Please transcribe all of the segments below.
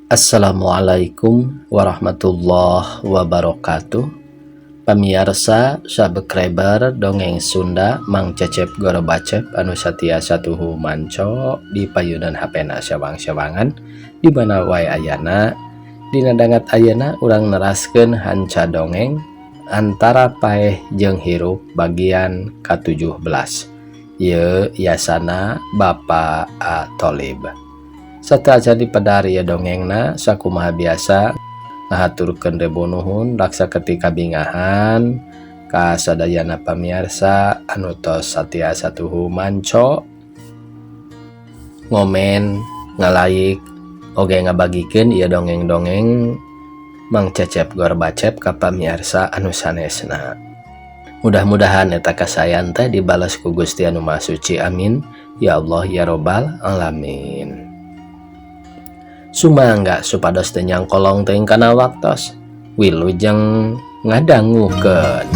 Assalamualaikum warahmatullahi wabarakatuh. Pamiarsa subscriber dongeng Sunda Mang Cecep Gorobacep anu satia satuhu manco di payunan HP-na sewang-sewangan di mana wae ayana. Dina dangat ayeuna urang neraskeun hanca dongeng antara paeh jeung hirup bagian ka-17. Ieu yasana Bapak A Tolib. Sateuacan dipedar ieu dongengna sakumaha biasa ngahaturkeun rebu nuhun laksa ketika bingahan ka sadayana pamiarsa anu tos satia satuhu manco ngomen ngalaik oge ngabagikeun ieu dongeng-dongeng Mang Cecep Gorbacep ka pamiarsa anu sanesna. Mudah-mudahan eta kasayan teh dibalas ku Gusti Anu Maha Suci, amin ya Allah ya robbal alamin. Sumangga supados teu nyangkolong teuing kana waktos wilujeng ngadangukeun.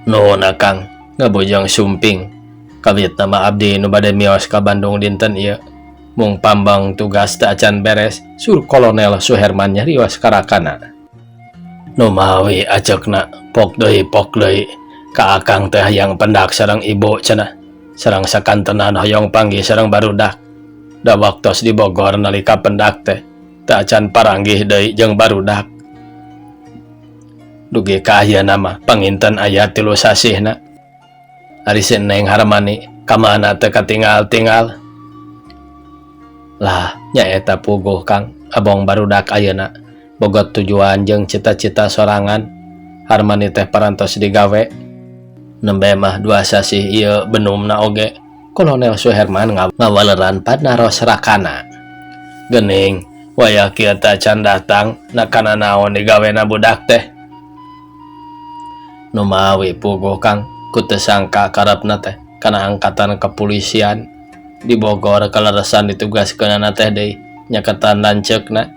Nuhun Akang ngabujang sumping kawit nama abdi nu bade mios ka Bandung dinten ieu mung pambang tugas teu acan beres sur Kolonel Suherman nyarios karakana. Nu mawi aceukna pok deui ka Akang teh hayang pendak sareng ibu cenah sareng sakantenan hoyong panggih sareng barudak da waktos di Bogor nalika pendak teh teu acan paranggih deui jeung barudak. Dugi ka ayeuna mah panginten aya 3 sasihna. Ari si Neng Harmani ka mana teu katingal-tingal. Lah nyaeta puguh Kang abong barudak ayeuna bogot tujuan jeung cita-cita sorangan. Harmani teh parantos digawe. Nembe mah 2 sasih ieu benumna oge Kolonel Suherman ngawaleran panaros rakana. Gening wayah kieu teh acan datang na kana naon digawena budak teh. Nu mawi puguh Kang ku teu sangka karepna teh kana angkatan kepolisian di Bogor kaleresan ditugaskeunana teh deui nyaketan lanceukna.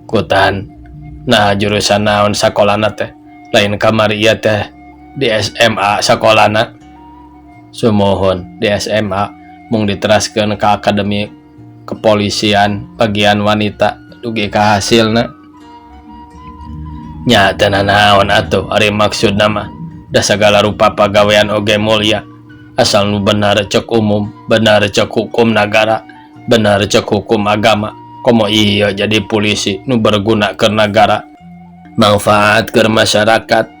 Kutan nah jurusan naon sakolana teh lain kamari ieu teh di SMA sakolana. Sumuhun di SMA mung diteraskeun ka akademi kepolisian bagian wanita dugi ka hasilna. Nya teu nanaon atuh ari maksudna mah da sagala rupa pagawean oge mulya asal nu benar cek umum, benar cek hukum nagara, benar cek hukum agama. Komo ieu jadi polisi nu berguna keur nagara, manfaat keur masyarakat.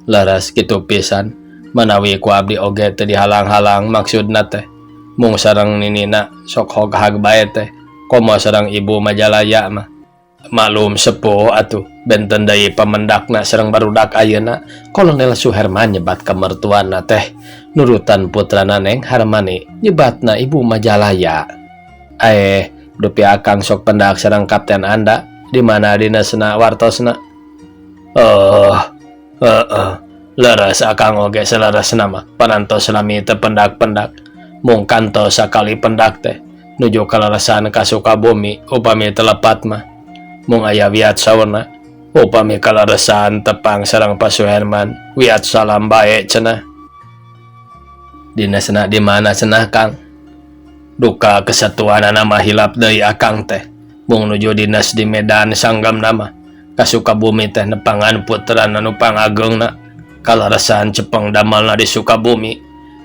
Leres kitu pisan manawi ku abdi oge teu dihalang-halang maksudna teh mung sareng ninina sok hoghag bae teh komo sareng ibu Majalaya mah. Maklum sepuh atuh benten deui pamendakna sareng barudak ayeuna. Kolonel Suherman nyebat ka mertuana teh nurutan putrana Neng Harmani nyebatna ibu Majalaya. Dupi akang sok pendak sareng kapten Anda di mana dinasna wartosna. Leres akang oge seleresna mah panantos lami teu pendak-pendak mung kantos sakali pendak teh nuju kaleresan ka Sukabumi upami telepat mah. Mung aya wiat saurna upami kaleresan tepang sareng Pak Suherman wiat salam bae cenah. Dinasna di mana cenah Kang? Duka kesatuanana mah hilap deui akang teh mung nuju dinas di Medan sanggamna mah ka Sukabumi teh nepangan putrana nu pangageungna kaleresan cepeng damalna di Sukabumi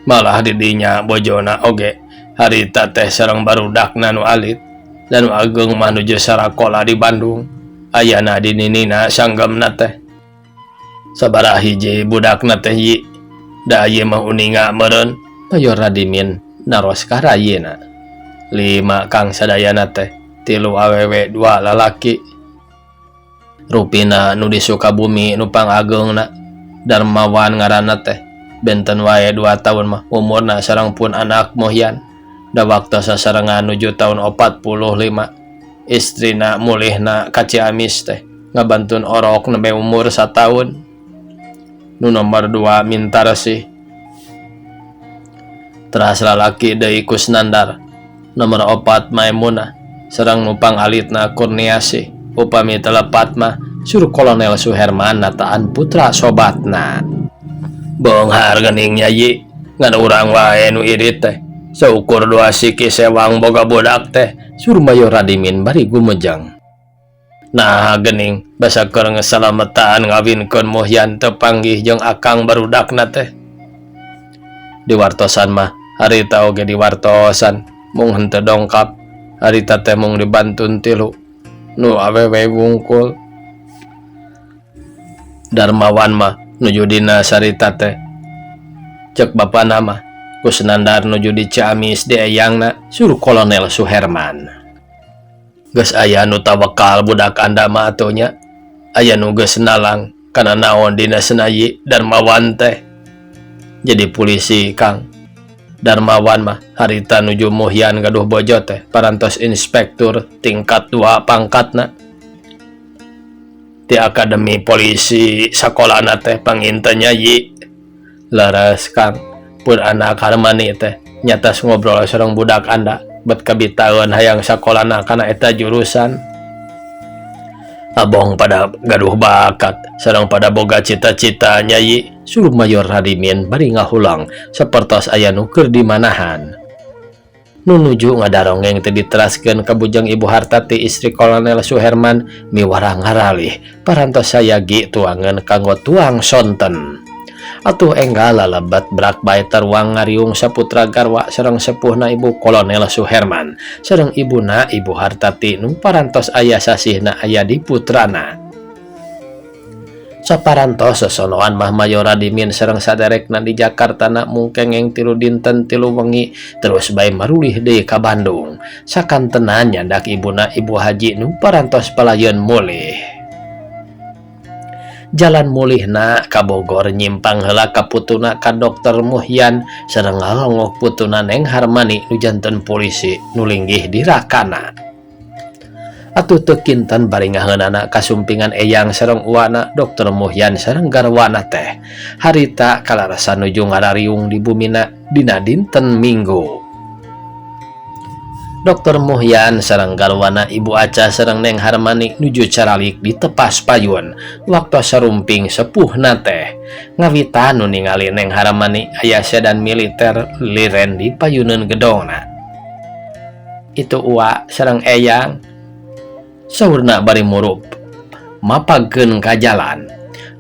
malah di dinya bojona oge harita teh sareng barudakna nu alit dan ageung mah nuju sarakola di Bandung ayana di ninina sanggamna teh. Sabaraha hiji budakna teh Yi? Da ieu mah uninga meureun. Mayor Radimin naros ka rayina. Lima Kang sadayana teh, tilu awewe dua lalaki. Rupina nu di Sukabumi nu pangageungna, Darmawan ngaranna teh. Benten wae dua taun mah umurna sareng pun anak Muhyan. Da waktu sasarengan nuju taun 45. Istrina mulihna ka Ciamis teh ngabantun orok nembe umur sataun. Nu nomor dua Mintarsih. Teras lalaki deui Kusnandar. Nomor opat Maemunah sareng nu pangalitna Kurniasih. Upami teu lepat mah Sur Kolonel Suherman nataan putra sobatna. Beunghar geuning nya Yi, ngan urang wae nu irit teh. Saukur dua siki sewang boga budak teh, Sur Mayor Radimin bari gumejeng. Naha geuning basa keur ngesalametan ngawinkeun Muhyan teu panggih jeung akang barudakna teh. Diwartosan mah harita oge diwartosan mung henteu dongkap harita teh mung dibantun tilu nu awewe wungkul. Darmawan mah nuju dina sarita teh cek bapana mah Kusnandar nuju di Ciamis di eyangna Sur Kolonel Suherman. Geus aya nu tawakal budak anda mah atuh nya aya nu geus nalang kana naon dinasna Yi Darmawan teh. Jadi polisi Kang. Darmawan mah harita nuju Muhyan gaduh bojo teh parantos inspektur tingkat 2 pangkatna. Di akademi polisi sakolana teh pangintenya Yi. Leres Kang, pun anak Harmani teh nyatas ngobrol sareng budak anda bet kabitaeun hayang sakolana kana eta jurusan. Abong pada gaduh bakat sareng pada boga cita-cita Nyai Suruh Mayor Radimin bari ngahulang sapertos aya nu keur dimanahan. Nu nuju ngadarongeng teh diteraskeun ka bujang Ibu Hartati istri Kolonel Suherman miwara ngaralih parantos sayagi tuangan kanggo tuang sonten. Atuh enggal lalebat brak bae taruang ngariung saputra garwa sareng sepuhna Ibu Kolonel Suherman sareng ibuna Ibu Hartati nu parantos aya sasihna aya di putrana. Saparantos sosonoan mah Mayor Radimin sareng saderekna di Jakarta na mung kengeng 3 dinten 3 wengi terus bae marulih deui ka Bandung. Sakantenan nyandak ibuna Ibu Haji nu parantos palayeun mulih. Jalan mulihna ka Bogor nyimpang heula ka putuna ka Dokter Muhyan sareng ngalongok putuna Neng Harmani nu janten polisi nu linggih di rakana. Atuh teu kinten bari ngaheunana kasumpingan eyang sareng uwana Dokter Muhyan sareng garwana teh. Harita kalarasan nuju ngarariung di bumina dina dinten Minggu. Dokter Muhyan sareng garwana Ibu Aca sareng Neng Harmani nuju caralik di tepas payun waktu sarumping sepuhna teh. Ngawitan nu ningali Neng Harmani aya sedan militer liren di payuneun gedongna. Itu uwa sareng eyang saurna bari murup mapagkeun ka jalan.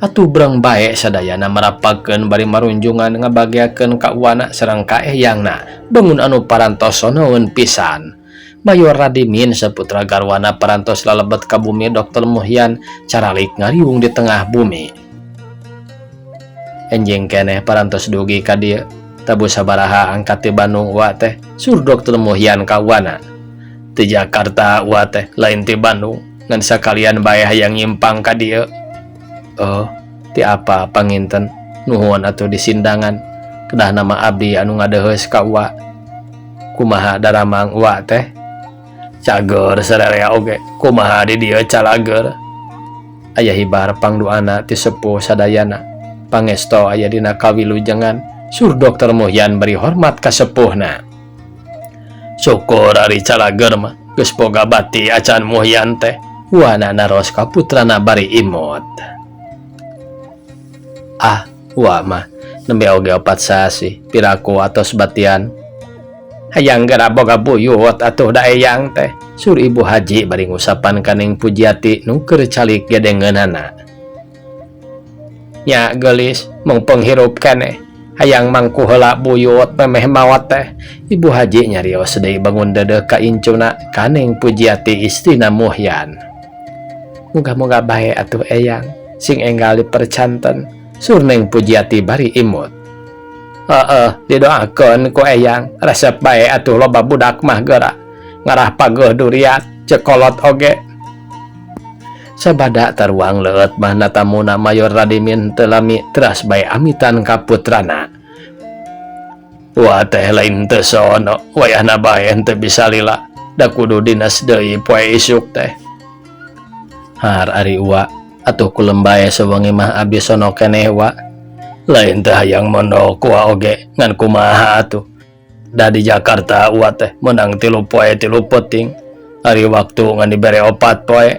Atuh breng bae sadayana marapagkeun bari marunjungan ngabageakeun ka uwana sareng ka eyangna bangun anu parantos sonoeun pisan. Mayor Radimin saputra garwana parantos lalebet ka bumi Dokter Muhyan caralik ngariung di tengah bumi. Enjing keneh parantos dugi ka dieu tabu sabaraha angkat ti Bandung uwa teh sur Dokter Muhyan ka uwana. Ti Jakarta uwa teh lain ti Bandung ngan sakalian bae hayang nyimpang ka dieu. Oh, ti apa panginten nuhun atuh disindangan kedah nama abdi anu ngadeheus ka uwa. Kumaha daramang uwa teh? Cager sararea oge kumaha di dieu calager. Aya hibar pangduana ti sepuh sadayana. Pangesto aya dina kawilujengan sur Dokter Muhyan beri hormat ka sepuhna. Syukur ari calager mah geus boga bati acan Muhyan teh. Wana naros ka putrana bari imut. Ah, wa mah nembe oge 4 sasi piraku atos batian. Hayang geura boga buyut atuh da eyang teh. Sur Ibu Haji bari ngusapan ka Neng Pujiati nu keur calik gedengeunana. Nya geulis mung penghirup keneh. Hayang mangku heula buyut memeh mawat teh. Ibu Haji nyarios deui bangun deudeuh ka incuna ka Neng Pujiati istrina Muhyan. Muga-muga bae atuh eyang. Sing enggal dipercanten Saur Neng Pujiati bari imut. Heeh, didoakeun ku Eyang, resep bae atuh loba budak mah geura. Ngarah pageuh duriat, ceuk kolot oge. Sabada taruang leueut mah natamuna Mayor Radimin teu lami teras bae amitan ka putrana. Wa teh lain teu sono, wayahna bae henteu bisa lila, da kudu dinas deui poe isuk teh. Har ari Uwa, atuh kulem bae sawengi mah abdi sono keneh Wa. Lain teu hayang mondok Wa oge, ngan kumaha atuh. Da di Jakarta Uwa teh meunang 3 poe 3 peuting, ari waktu ngan dibere 4 poe.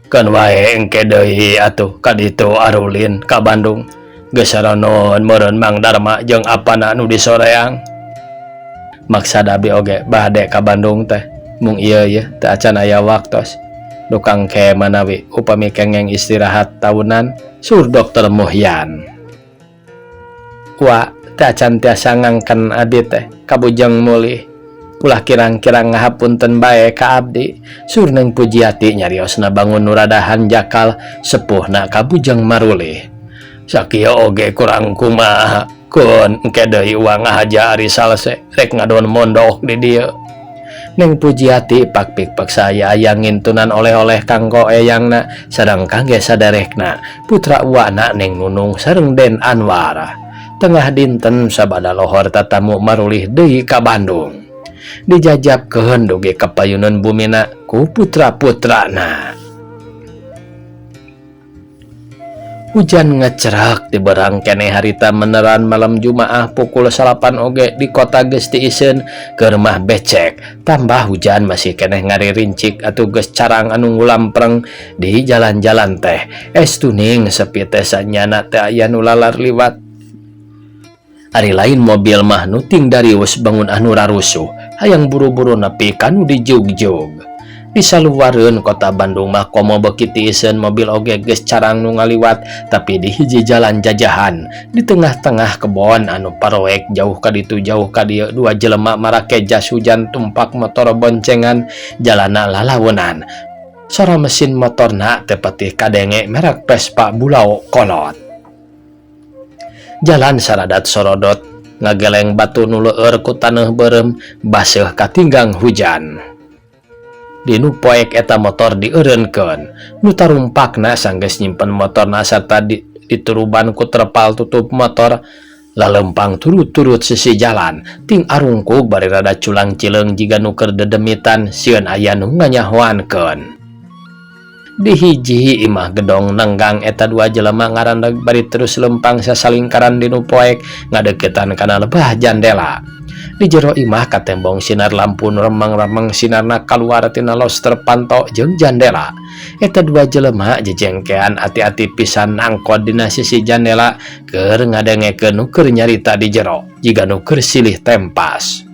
Keun wae engke deui atuh ka ditu arulin ka Bandung. Geus saronon meureun Mang Darma jeung apana nu disoreang. Maksad abdi oge bade ka Bandung teh mung ieu yeuh teu acan aya waktos. Dukang ke manawi upami kengeng istirahat taunan sur Dokter Muhyan. Wa teu acan tiasa ngangken abdi teh kabujeng mulih. Ulah kirang-kirang ngahapunten bae ka abdi. Sur Neng Pujiati nyariosna bangun nu rada hanjakal sepuhna kabujeng marulih. Sakieu oge kurang kumaha kun engke deui Uwa ngahaja ari salse rek ngadon mondok di dieu. Neng Pujiati pakpik paksa aya ngintunan oleh-oleh kanggo eyangna sareng kangge saderekna putra Uwana Neng Nunung sareng Den Anwar. Tengah dinten sabada lohor tatamu marulih deui ka Bandung. Dijajabkeun dugi ka payuneun bumina ku putra-putrana. Hujan ngecerak di berang keneh harita meneran malam Jumaah pukul 9 oge di kota geus tiiseun keur mah becek. Tambah hujan masih keneh ngaririncik atuh geus carang anu ngulampreng di jalan-jalan teh. Es tuning sepi teh sanyana teh aya nu lalar liwat. Ari lain mobil mah nuting darius bangun anu rarusuh, hayang buru-buru nepi kanu dijugjug. Di saluareun kota Bandung mah komo beuki tiiseun mobil oge geus carang nu ngaliwat, tapi di hiji jalan jajahan di tengah-tengah kebon anu paroek jauh ka ditu jauh ka dieu dua jelema marake jas hujan tumpak motor boncengan jalana lalawenan. Sora mesin motorna teh patih kadenge merek Vespa Bulao kolot. Jalan saradat sorodot ngageleng batu nu leueur ku taneuh beureum baseuh katinggang hujan. Dinu poek eta motor dieureunkeun nu tarumpakna sanggeus nyimpen motorna sarta dituruban ku terpal tutup motor lalempang turut-turut sisi jalan ting arungkug bari rada culang cileung jiga nu keur dedemitan sieun aya nu nganyahoankeun. Di hiji imah gedong nenggang eta dua jelema ngarandag bari terus lempang sasalingkaran dinu poek ngadeukeutan kana lebah jandela. Di jero imah katembong sinar lampu nu remang-remang sinarna kaluar tina loster panto jeung jandela. Eta dua jelema jejengkean ati-ati pisan nangkod dina sisi jandela keur ngadengekeun nu keur nyarita di jero jiga nu keur silih tempas.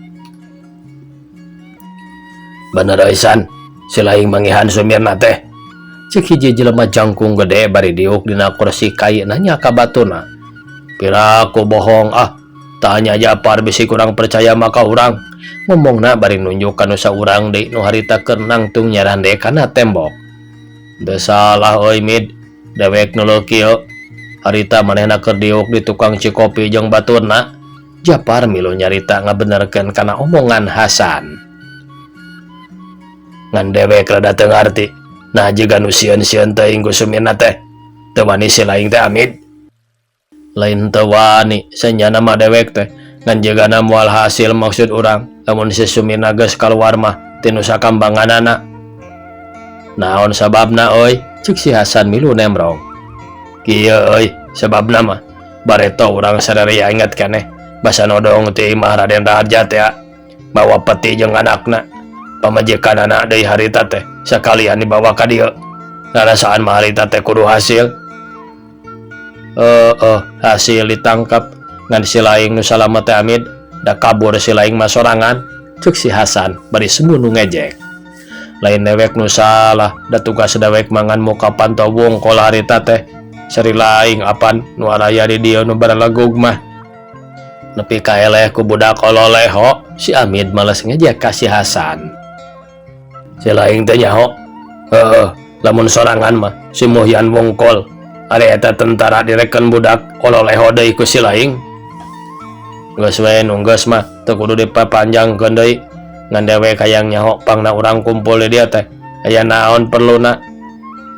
Bener euy San, si laing mangihan sumirna teh. Ceuk hiji jelema jangkung gede bari diuk dina kursi kai nanya ka batuna. Piraku bohong ah, tanya Japar bisi kurang percaya maka urang. Ngomongna bari nunjuk ka nu saurang deui nu harita keur nangtung nyarande kana tembok. Teu salah euy Mid, dewek nu leuh kieu. Harita manehna keur diuk di tukang cikopi jeung baturna. Japar milu nyarita ngabenerkeun kana omongan Hasan. Ngan dewek rada teu ngarti. Nah jiga nu sieun-sieun teuing ku sumirna teh. Teu wani si laing teh Amid. Lain teu wani sanyana mah dewek teh. Ngan jigana moal hasil maksud urang. Lamun si sumirna geus kaluar mah ti nu sakambanganana. Naon sababna euy? Ceuk si Hasan milu nemrong. Kieu euy sababna mah. Bareto urang sararea inget keneh. Basa nodong ti imah Raden Raharja teh mawa peti jeung anakna. Pamajikanana deui harita teh sakalian dibawa ka dieu. Rarasaan mah harita teh kudu hasil. Hasil ditangkap ngan si laing nu salamet teh Amid da kabur si laing mah sorangan. Ceuk si Hasan bari sembunu ngejek. Lain dewek nu salah da tugas dewek mangan muka panto wungkul harita teh. Seri laing apan nu araya di dieu nu baralegug mah. Nepi ka eleh ku budak ololeho si Amid males ngejek ka si Hasan. Si laing teh nyaho. Heeh, lamun sorangan mah si Muhyan wungkul. Ari eta tentara direken budak ololeho deui ku si laing. Geus we nu geus mah teu kudu dipapanjangkeun deui. Ngan dewek hayang nyaho pangna urang kumpul di dieu teh aya naon perluna.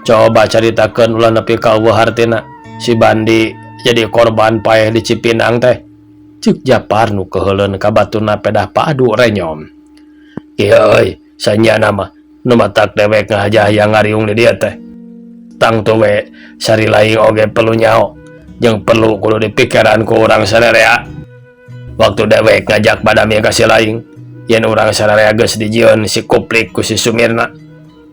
Coba caritakeun ulah nepi ka eueuh hartina si Bandi jadi korban paeh di Cipinang teh. Ceuk Japar nu keuheuleun ka baturna pedah paadu renyom. Kieu euy sanyana mah nu matak dewek ngahajah hayang ngariung di dieu teh. Tangtu we sari laing oge perlu nyaho jeung perlu kudu dipikiran ku urang sarerea. Waktu dewek ngajak badami ka si laing yen urang sararea geus dijieun si kuplik ku si Sumirna.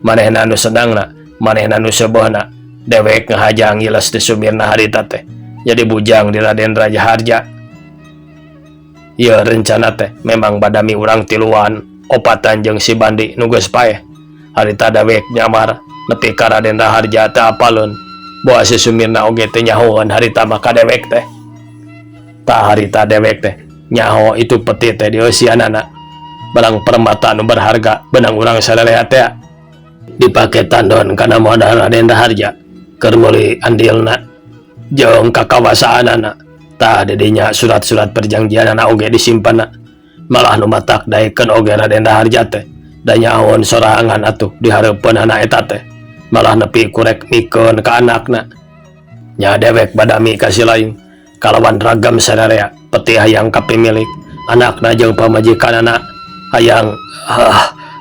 Manehna nu senangna, manehna nu seubeurna. Dewek ngahaja ngiles di Sumirna harita teh. Jadi bujang di Raden Raja Harja. Ieu rencana teh memang badami urang tiluan opatan jeung si Bandi nu geus paeh. Harita dewek nyamar nepi ka Raden Raharja teu apaleun. Boa si Sumirna oge teu nyahoeun harita mah ka dewek teh. Tah harita dewek teh nyaho itu peti teh dieusianana. Barang permata nu berharga beunang urang sararea teh dipake tandon kana modal Raden Raharja keur meuli andilna jeung kakawasaanana. Tah di dinya surat-surat perjanjianana oge disimpanna. Malah nu matak daekeun oge Raden Raharja teh da nyahoeun sorangan atuh di hareupeunana eta teh. Malah nepi kurek mikeun ka anakna. Nya dewek badami ka si laing kalawan ragam sararea peti hayang kapimilik anakna jeung pamajikanana hayang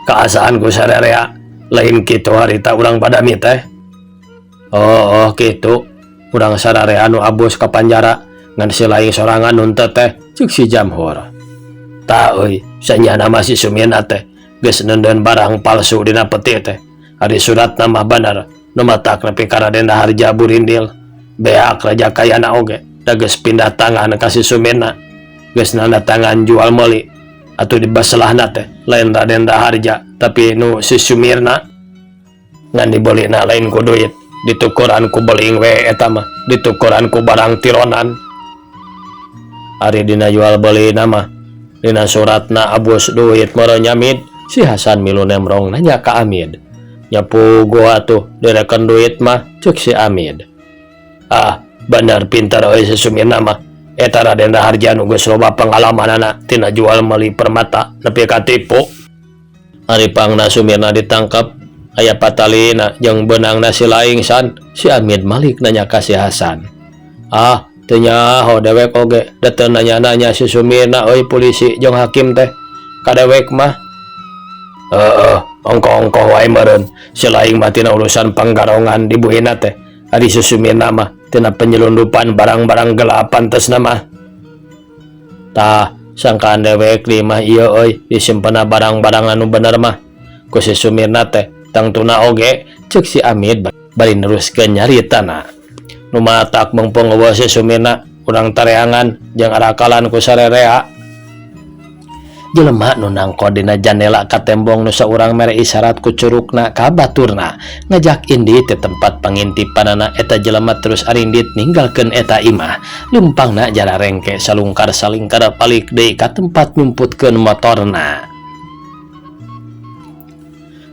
kaasaan ku sararea lain kitu harita urang badami teh. Oh, oh kitu urang sararea nu abus ka panjara ngan si laing sorangan nu henteu teh ceuk si Jamhur. Tah euy sanyana mah si Sumirna teh geus neundeun barang palsu dina peti teh. Ari suratna mah bener nu matak nepi ka Raden Raharja burindil beak raja kayana oge da geus pindah tangan ka si Sumirna geus nanda tangan jual meuli atuh dibaselahna teh lain Raden Raharja tapi nu si Sumirna ngan dibelina lain ku duit ditukuran ku beling we eta mah ditukuran ku barang tironan. Ari dina jual beulina mah dina suratna abus duit meureun nyamid. Si Hasan milu nemrong nanya ka Amid. Nya puguh atuh direken duit mah ceuk si Amid. Ah bener pinter euy si Sumirna mah eta Raden Raharja nu geus loba pengalamanana tina jual meuli permata nepi ka tipu. Ari pangna Sumirna ditangkep aya patalina jeung beunangna si laing san. Si Amid malik nanya ka si Hasan. Ah teu nyaho dewek oge da teu nanya-nanya si Sumirna euy polisi jeung hakim teh ka dewek mah. Heeh ongkoh-ongkoh wae meureun si laing mah tina urusan panggarongan dibuhina teh ari si Sumirna mah tina penyelundupan barang-barang gelap pantesna mah. Tah sangkaan dewek di mah ieu euy disimpenna barang-barang anu bener mah ku si Sumirna teh tangtuna oge ceuk si Amid bari neruskeun nyaritana. Nu matak mengpung eueuh si Sumirna urang tareangan jeung arakalan ku sarerea. Jelema nu nangko dina jandela ka tembong nu saurang mere isyarat ku curugna ka baturna ngajak indit di tempat pangintipanana eta jelema terus arindit ninggalkeun eta imah lempangna jara rengke salungkar salingkar balik deui ka tempat nyumputkeun motorna.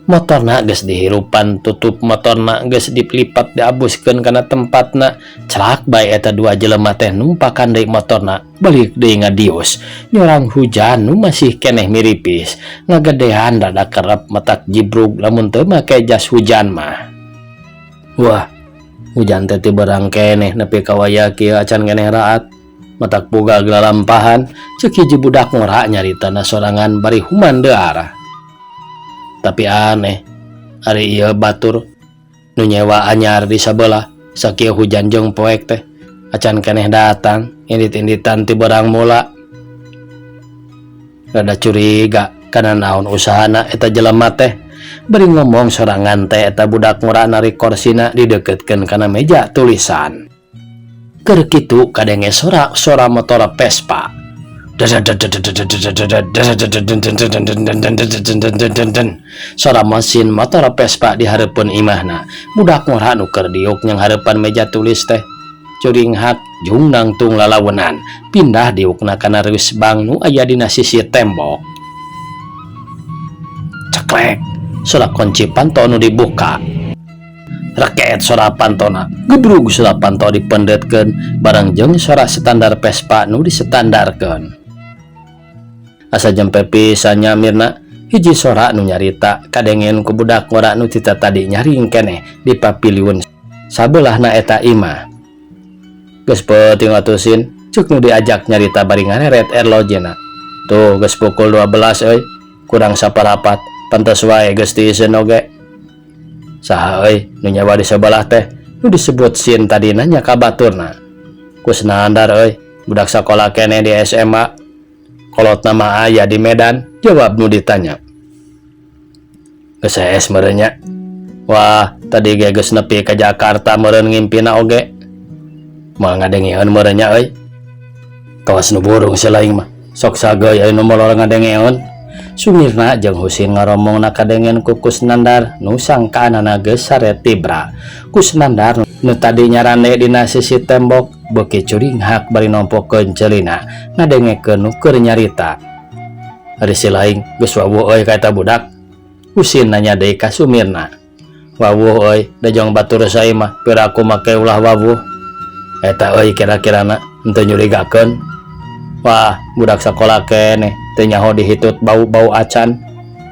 Motorna geus dihirupan tutup motorna geus dilipat diabuskeun kana tempatna celak bae eta dua jelema teh numpakan deui motorna balik deui ngadius nyorang hujan nu masih keneh miripis ngagedean rada kerep matak jibrug lamun teu make jas hujan mah. Wah hujan teh ti berang keneh nepi ka wayah kieu acan keneh raat matak boga gelalampahan ceuk hiji budak ngora nyaritana sorangan bari human dearah. Tapi aneh ari ieu batur nu nyewa anyar di sabelah sakieu hujan jeung poek teh acan keneh datang indit-inditan ti berang mula. Rada curiga kana naon usahana eta jelema teh bari ngomong sorangan teh eta budak ngora narik korsina dideukeutkeun kana meja tulisan. Keur kitu kadenge sora-sora motor Vespa. Sora mesin motor Vespa di hareupeun imahna. Budak ngora nu keur diuk nyang hareupan meja tulis teh curinghak jung nangtung lalawenan pindah diukna kana reus bang nu aya dina sisi tembok. Ceklek sora kunci panto nu dibuka. Reket sora pantona, gebrug sora panto dipendetkeun bareng jeung sora standar Vespa nu distandarkeun. Asa jempe pisan nya Mirna, hiji sora nu nyarita kadengen ku budak ngora nu ti tatadi nyaring keneh di papiliun sabelahna eta imah. Geus peuting atuh Sin, ceuk nu diajak nyarita bari ngareret erlojena. Tuh geus pukul 12 euy, kurang saparapat, pantes wae geus tiiseun oge. Saha euy nu nyawa di sebelah teh nu disebut Sin tadi nanya ka baturna. Kusnandar euy, budak sakola keneh di SMA. Kolotna mah aya di Medan, jawab nu ditanya. Geus hees meureun nya. Wah, tadi ge geus nepi ka Jakarta meureun ngimpina oge. Moal ngadengeun meureun nya euy. Kawas nu burung si laing mah. Sok sageuy euy nu molor ngadengeun. Sumirna jeung Husin ngaromongna kadengen ku Kusnandar nu sangkaanana geus sare tibra. Kusnandar nu tadi nyarande dina sisi tembok beuki curinghak bari nompokeun ceulina ngadengekeun nu keur nyarita. Ari si laing geus wawuh euy ka eta budak. Husin nanya deui ka Sumirna. Wawuh euy, da jong batur saimah piraku make ulah wawuh. Eta euy kira-kirana henteu nyurigakeun. Wah, budak sakola keneh teu nyaho dihitut bau-bau acan.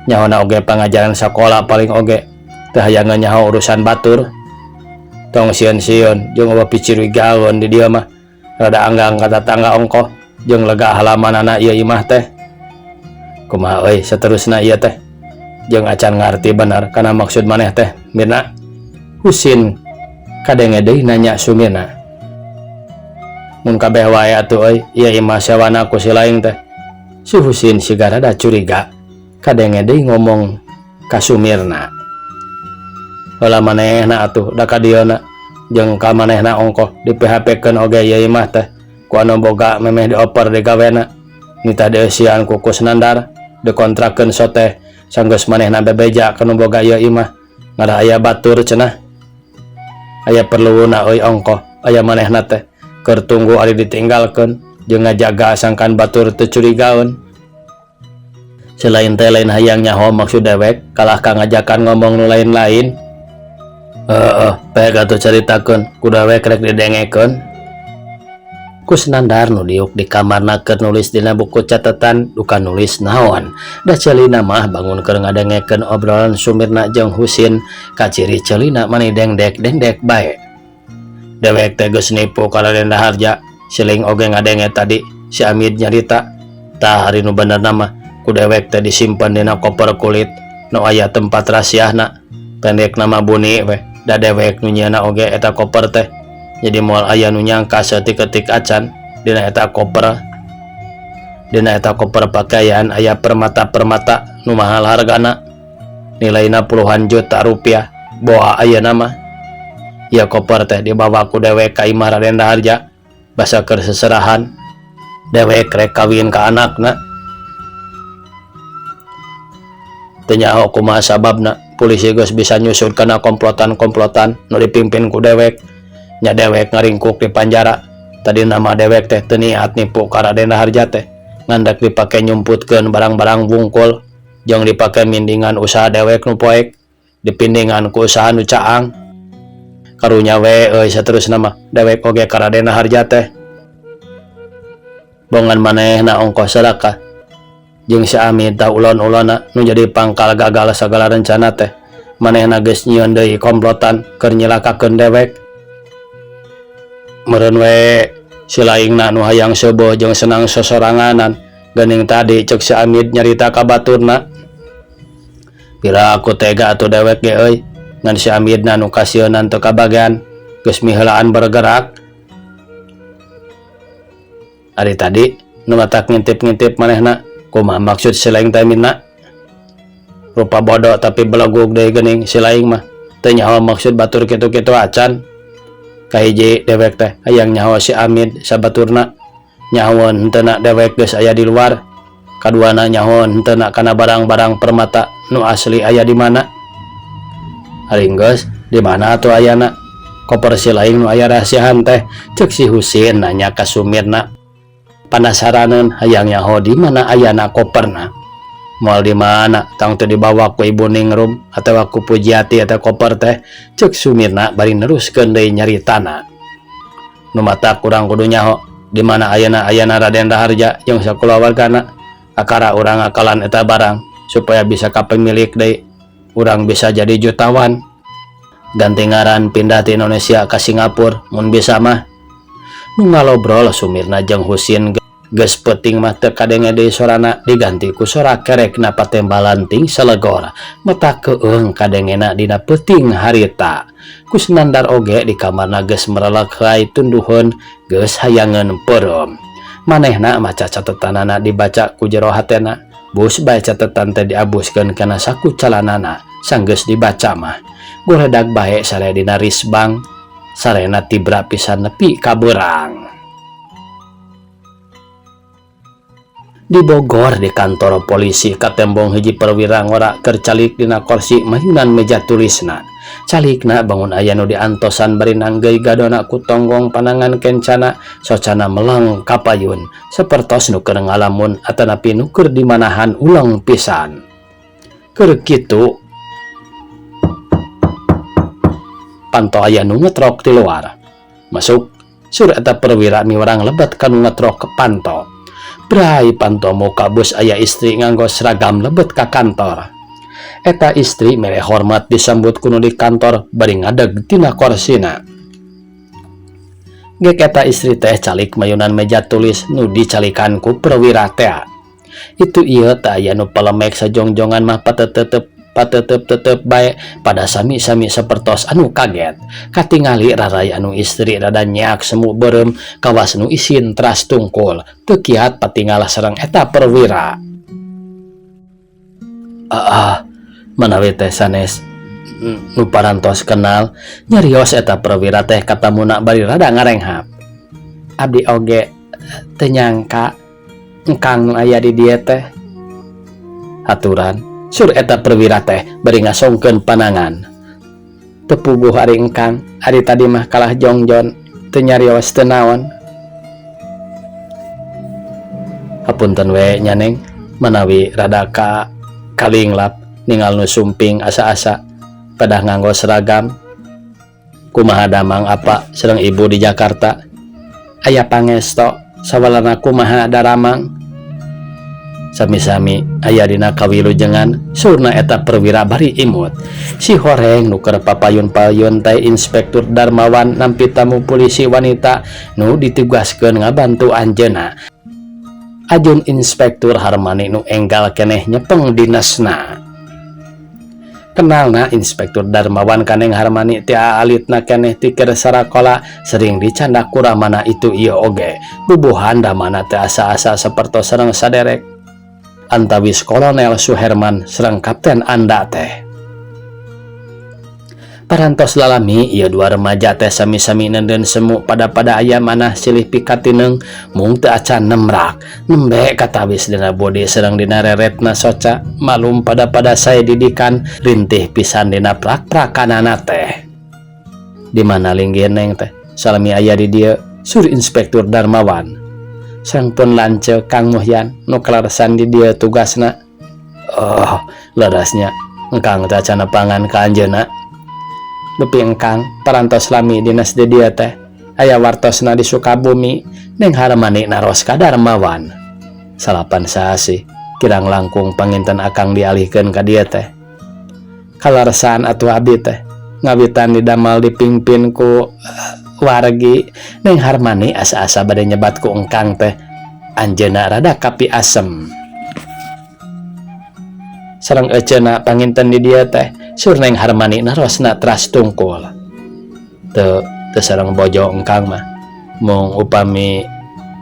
Nyahona oge pangajaran sakola paling oge teu hayangeun nyaho urusan batur. Tong sieun-sieun jeung eueuh picirigaeun di dieu mah. Rada anggang ka tatangga ongkoh jeung lega halamanana ieu imah teh. Kumaha euy saterusna ieu teh? Jeung acan ngarti bener kana maksud maneh teh, Mirna. Husin kadenge deui nanya Sumirna. Mun kabeh wae atuh euy, ieu imah sewana ku si laing teh. Si Husin siga rada curiga, kadenge deui ngomong ka Sumirna. Heula manehna atuh da ka dieuna jeung ka manehna ongkoh di P H P-keun oge ieu imah teh. Ku anu boga memeh dioper digawena. Nitah dieusian ku Kusnandar, dikontrakeun soteh sanggeus manehna bebeja ka nu boga ieu imah. Ngarah aya batur cenah. Aya perluuna euy ongkoh, aya manehna teh. Keur tunggu ari ditinggalkeun jeung ngajaga sangkan batur teu curigaeun. Selain teh lain hayang nyaho maksud dewek, kalah ka ngajakan ngomong nu lain-lain. Heeh, pek atuh caritakeun, ku dewek rek didengekeun. Kusnandar nu diuk di kamarna keur nulis dina buku catatan, duka nulis naon. Da ceulina mah bangun keur ngadengekeun obrolan Sumirna jeung Husin, kaciri ceulina mani dengdek-dengdek bae. Dewek teh geus nipu ka Raden Raharja, siling oge ngadenge tadi si Amid nyarita. Tah ari nu benerna mah ku dewek teh disimpen dina koper kulit nu aya tempat rahasiana. Pendek nama buni weh, da dewek nu nyieuna oge eta koper teh. Jadi moal aya nu nyangka saeutik-eutik acan dina eta koper. Dina eta koper pakaian aya permata-permata nu mahal hargana. Nilaina puluhan juta rupiah. Boa ayeuna mah. Ieu koper teh dibawa ku dewek ka imah Raden Raharja basa keur seserahan. Dewek rek kawin ka anakna. Teu nyaho kumaha sababna polisi geus bisa nyusut kana komplotan-komplotan nu dipimpin ku dewek. Nya dewek ngaringkuk di panjara. Tadi nama dewek teh teu niat nipu ka Raden Raharja teh. Ngandak dipake nyumputkeun barang-barang wungkul jeung dipake mindingan usaha dewek nu poek, dipindingan ku usaha nu caang. Karunya we euy saterusna mah dewek oge ka Raden Raharja teh. Bongan manehna ongkoh sarakah jeung si Amid tah ulon-ulonna nu jadi pangkal gagal sagala rencana teh. Manehna geus nyieun deui komplotan keur nyilakakeun dewek. Meureun we si laingna nu hayang seubeut jeung senang sosoranganan geuning tadi ceuk si Amid nyarita ka baturna. Pira aku tega atuh dewek ge euy. Ngan si Amidna nu kasieunan teu kabagean geus miheulaan bergerak. Ari tadi nu matak ngintip-ngintip manehna kumaha maksud si laing teh Midna? Rupa bodoh tapi belegug deui geuning si laing mah. Teu nyaho maksud batur kitu-kitu acan. Kahiji dewek teh hayang nyaho si Amid sabaturna. Nyahoeun henteuna dewek geus aya di luar. Kaduana nyahoeun henteuna kana barang-barang permata nu asli aya di mana. Ari geus di mana atuh ayana? Koper si laing nu aya rahasiaan teh ceuk si Husin nanya ka Sumirna. Panasaraneun hayang nyaho di mana ayana koperna. Moal di mana tang teu dibawa ku ibu ningrum atawa ku Pujiati eta koper teh, ceuk Sumirna bari neruskeun deui nyaritana. Nu matak urang kudu nyaho di mana ayeuna ayana Raden Raharja jeung sakulawargana. Kakara urang ngakalan eta barang supaya bisa ka pemilik deui. Urang bisa jadi jutawan. Ganti ngaran pindah ti Indonesia ka Singapura mun bisa mah. Nu ngalobrol Sumirna jeung Husin geus peuting mah teu kadenge deui sorana diganti ku sora kerekna patembalan ting selegor mata keung kadengena dina peuting harita. Kusnandar oge di kamarna geus merelek heai tunduheun geus hayangeun peureum. Manehna maca catetanana dibaca ku jero hatena. Bus bae catetan teh diabuskeun kana saku calanana sanggeus dibaca mah. Goredag bae sare dina risbang sarena tibra pisan nepi ka beurang. Di Bogor di kantor polisi katembong hiji perwira ngora keur calik dina korsi mayunan meja tulisna. Calikna bangun aya nu diantosan bari nanggeuy gadona ku tonggong panangan kencana socana meleng kapayun sapertos nu keur ngalamun atanapi nu keur dimanahan uleng pisan. Keur kitu panto aya nu ngetrok ti luar. Masuk sur eta perwira miwarang lebet ka nu ngetrok panto. Brai panto muka bus aya istri nganggo seragam lebet ka kantor. Eta istri mere hormat disambut kuno di kantor bari ngadeg tina korsina. Gek eta istri teh calik mayunan meja tulis nu dicalikan ku perwira tea. Itu ieu teh aya nu pelemek sajongjongan mah patetep patetep-tetep bae pada sami-sami sapertos anu kaget. Katingali rarai anu istri rada nyak semu beureum kawas nu isin teras tungkul. Teu kiat patingal sareng eta perwira. Ah, manawi teh sanes nu parantos kenal nyarios eta perwira teh katamuna bari rada ngarenghap. Abdi oge teu nyangka engkang nu aya di dieu teh. Aturan sur eta perwira teh bari ngasongkeun panangan. Teu puguh ari engkang, ari tadi mah kalah jongjon teu nyarios teu naon. Hapunten we nya Neng, manawi rada ka kalinglap ningal nu sumping asa-asa pedah nganggo seragam. Kumaha damang apa sareng ibu di Jakarta? Aya pangesto sawalana kumaha daramang? Sami-sami aya dina kawilujengan surna eta perwira bari imut. Si horeng nu keur papayun-payun teh Inspektur Darmawan nampi tamu polisi wanita nu ditugaskeun ngabantu anjeunna. Ajun Inspektur Harmani nu enggal keneh nyepeng dinasna. Kenalna Inspektur Darmawan kaneng Harmani ti alitna keneh ti keur sarakola sering dicandak ku ramana itu ieu oge. Bubuhan damana teh asa-asa sapertos sareng saderek. Antawis Kolonel Suherman sareng Kapten Anda teh. Parantos lalami ieu dua remaja teh sami-sami neundeun semu pada-pada aya manah silih pikatineng mung teu acan nemrak. Nembe katawis dina bodi sareng dina reretna soca malum pada-pada sae didikan rintih pisan dina prak-prakanana teh. Di mana linggih neng teh salami aya di dieu sur Inspektur Darmawan. Sang pun lanceuk Kang Muhyan nu kaleresan di dieu tugasna. Oh, lerasnya engkang teh acan nepangan ka anjeunna. Dupi engkang parantos lami dinas di dieu teh aya wartosna di Sukabumi Neng Harmani naros ka Darmawan. Salapan sasih kirang langkung panginten akang dialihkeun ka dieu teh. Kaleresan atuh abdi teh ngawitan didamal dipimpin ku wargi Neng Harmani asa-asa bade nyebat ku engkang teh anjeunna rada kapi asem. Sareng eceuna panginten di dieu teh sur Neng Harmani narosna teras tungkul. Teu teu sareng bojo engkang mah mung upami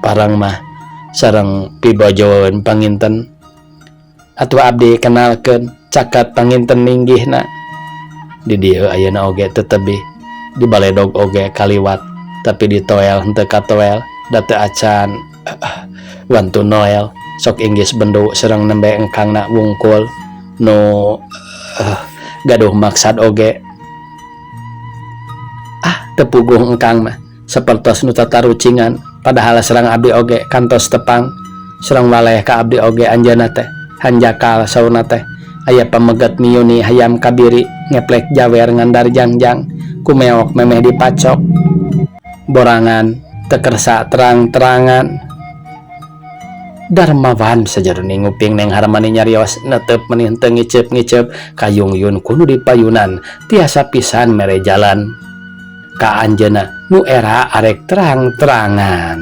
parang mah sareng pibojoeun panginten. Atuh abdi kenalkeun cakat panginten ninggihna. Di dieu ayeuna oge teu tebih di baledog oge kaliwat tapi di toel henteu katoel da teu acan wantu Noel sok inggis bendu sareng nembe engkangna wungkul nu gaduh maksad oge. Ah teu puguh engkang mah sapertos nu tatarucingan padahal sareng abdi oge kantos tepang sareng waleh ka abdi oge anjeunna teh Hanjakal saurna teh aya pameget miyuni hayam kabiri ngeplek jawer ngandar jangjang ku meok memeh dipacok borangan teu kersa terang-terangan. Darmawan sajaroning nguping Neng Harmani nyarios netep meni henteu ngiceup-ngiceup kayungyun ku nu dipayunan tiasa pisan mere jalan ka anjeunna nu era arek terang-terangan.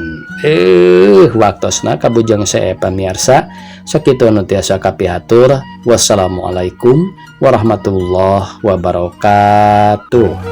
Waktosna kabujeng sae, pamiarsa. Sakitu nu tiasa kapihatur. Wassalamualaikum warahmatullahi wabarakatuh.